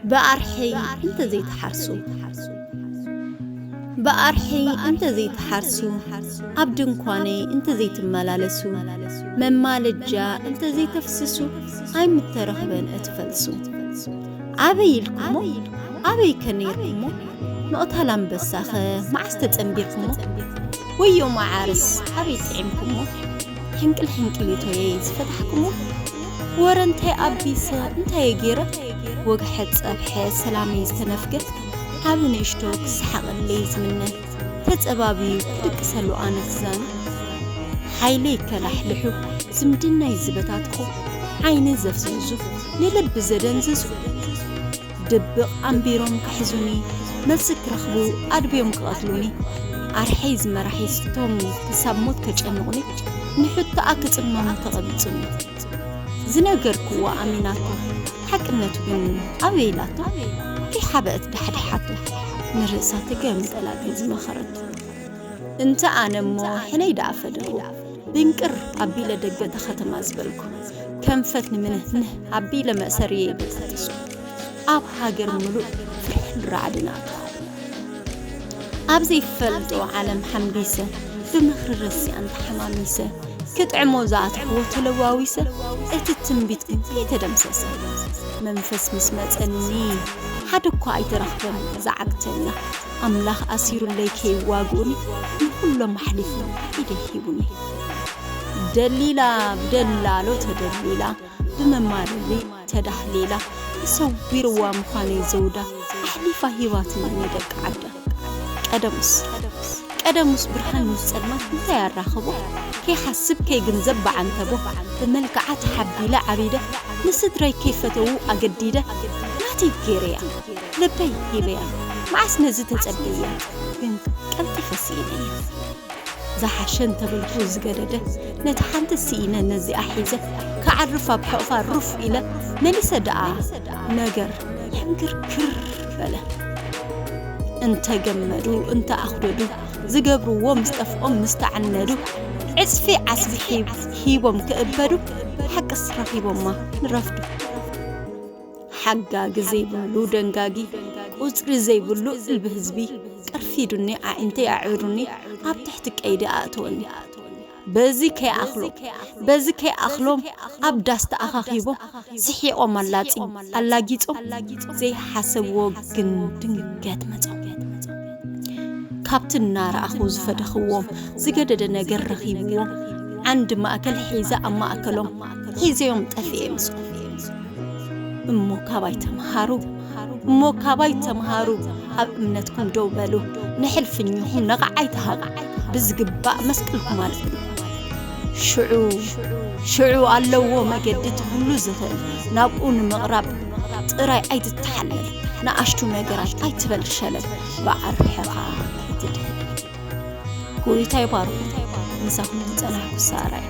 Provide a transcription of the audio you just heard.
ብኣርሐይ እንተዘይትሓርሱ፣ ብኣርሐይ እንተዘይትሓርሱ፣ ኣብ ድንኳነይ እንተዘይትመላለሱ፣ መማለጃ እንተዘይተፍስሱ፣ ኣይምተረኽበን እቲ ፈልሱ። ኣበይ ኢልኩሞ? ኣበይ ከ ነይርኩሞ? ምቕታል ኣንበሳኸ መዓስ ተጸንቢርኩሞ? ወዮ መዓርስ ኣበይ ጥዒምኩሞ? ሕንቅል ሕንቅሊቶየይ ዝፈታሕኩሞ? ወረ እንታይ ኣቢሰ እንታይ ገይረ? ወግሐ ጸብሐ ሰላመይ ዝተነፍገ፣ ዓቢ ንእሽቶ ክሰሓቐለይ ዝምነ፣ ተጸባብዩ ክድቅሰሉ ኣነ ክዛነ። ሓይለይ ከላሕልሑ ዝምድናይ ዝበታትኹ፣ ዓይኒ ዘፍዝዙ ንልቢ ዘደንዝዙ፣ ድብቕ ኣንቢሮም ክሕዙኒ፣ መልሲ ክረኽቡ ኣድብዮም ክቐትሉኒ። ኣርሐይ ዝመራሒ ስቶም ክሳብ ሞት ከጨንቑኒ፣ ንሕቶኣ ክጽመሙ ተቐቢጹኒ። ዝነገርክዋ ኣሚናቶ፣ ሓቅነቱ ግን ኣበይ ኢላቶ? ከይሓበአት ዳሕዲሓቶ፣ ንርእሳ ተገምጠላ ግን ዝመኸረቶ። እንተ ኣነ እሞ ሕነይ ደኣ ፈደኹ፣ ብንቅር ኣቢለ ደገ እታ ከተማ ዝበልኩ፣ ከም ፈትኒ ምንህንህ ኣቢለ መእሰርየይ በጠጠሱ። ኣብ ሃገር ምሉእ ፍርሕን ራዕድን ኣተኹ። ኣብ ዘይፈልጦ ዓለም ሓምቢሰ፣ ብምኽሪ ረሲኣን ተሓማሚሰ፣ ክጥዕሞ ዝኣተኽዎ ተለዋዊሰ፣ እቲ ትንቢት ግን ከይተደምሰሰ። መንፈስ ምስ መጸኒ፣ ሓደ እኳ ኣይተረኽበን ዝዓግተኒ። ኣምላኽ ኣሲሩለይ ከይዋግኡኒ፣ ንኹሎም ኣሕሊፉ ኢደይ ሂቡኒ። ደሊላ ብደላሎ ተደሊላ፣ ብመማለሊ ተዳህሊላ፣ ተሰዊርዋ ምዃነይ ዘውዳ ኣሕሊፋ ሂባትኒ ንደቂ ዓዳ። ቀደሙስ፣ ቀደሙስ ብርሃን ምስ ጸልማት እንታይ ኣራኸቦ? ከይሓስብ ከይግንዘብ ብዓንተቦ፣ ብመልክዓ ተሓቢለ ዓቢደ፣ ንስድረይ ከይፈተዉ ኣገዲደ፣ ናተይ ገይረያ፣ ልበይ ሂበያ፣ መዓስ ነዚ ተጸበያ፣ ግን ቀልጢፈ ስኢነያ። ዝሓሸ እንተበልኩ ዝገደደ፣ ነቲ ሓንቲ ስኢነ ነዚኣ ሒዘ፣ ክዓርፍ ኣብ ሕቕፋ ሩፍ ኢለ፣ መሊሰ ደኣ ነገር ሕንክርክር በለ። እንተ ገመዱ፣ እንተ ኣኽደዱ፣ ዝገብርዎ ምስ ጠፍኦም ምስ ተዓነዱ፣ ዕጽፊ ዓስቢ ሒብ-፣ ሂቦም ክእበዱ፣ ሓቅስ ረኺቦማ ንረፍዱ። ሓጋጊ ዘይብሉ ደንጋጊ፣ ቁጽሪ ዘይብሉ እልቢ ህዝቢ፣ ቀርፊዱኒ፣ ኣዒንተይ ኣዕሩኒ፣ ኣብ ትሕቲ ቀይዲ ኣእተወኒ። በዚ ከይኣኽሎም፣ በዚ ከይኣኽሎም፣ ኣብ ዳስ ተኣኻኺቦም፣ ስሒቖም ኣላጺም፣ ኣላጊጾም፣ ዘይሓሰብዎ ግን ድንገት መጾም። ካብቲ እናረኣኹ ዝፈደኽዎም፣ ዝገደደ ነገር ረኺብዎም፣ ዓንዲ ማእከል ሒዘ ኣብ ማእከሎም፣ ሒዘዮም ጠፊኤ ምስኦም። እሞ ካባይ ተምሃሩ፣ እሞ ካባይ ተምሃሩ፣ ኣብ እምነትኩም ደው በሉ፣ ንሕልፍኝኹም ነቓዕ ኣይትሃቡ፣ ብዝግባእ መስቀልኩም ኣልዕሉ። ሽዑ፣ ሽዑ ኣለዎ መገዲ እቲ ኩሉ ዝኽእል፣ ናብኡ ንምቕራብ ጥራይ ኣይትተሓለል፣ ንኣሽቱ ነገራት ኣይትበል ሸለል፣ ብዓርሕኻ ከይትድህል። ጎይታ ይባርኹም፣ ምሳኹም ዝጸናሕኩ ሳራይ።